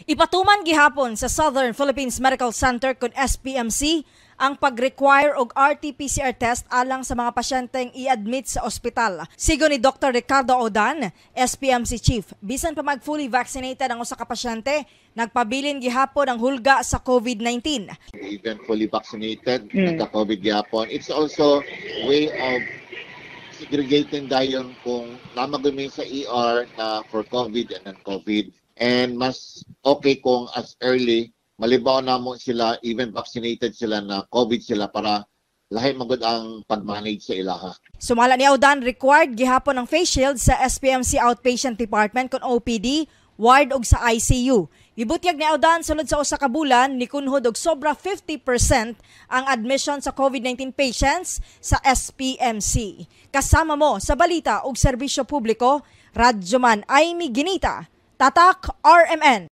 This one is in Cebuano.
Ipatuman gihapon sa Southern Philippines Medical Center kon SPMC ang pag-require og RT-PCR test alang sa mga pasyenteng i-admit sa ospital. Sigon ni Dr. Ricardo Audan, SPMC chief, bisan pa mag fully vaccinated ang usa ka pasyente, nagpabilin gihapon ang hulga sa COVID-19. Even fully vaccinated, nagka-COVID gyapon. It's also way of segregating dayon kung naa man gyud sa ER na for COVID and non-COVID. And mas okay kung as early, malibaw namo sila, even vaccinated sila na COVID sila para lahi magud ang pag-manage sa ilaha. Sumala ni Audan, required gihapon ang face shield sa SPMC Outpatient Department kon OPD, ward ug sa ICU. Gibutyag ni Audan, sulod sa usa ka bulan nikunhod og sobra 50% ang admission sa COVID-19 patients sa SPMC. Kasama mo sa balita ug serbisyo publiko, Radyoman Amy Ginita, Tatak RMN.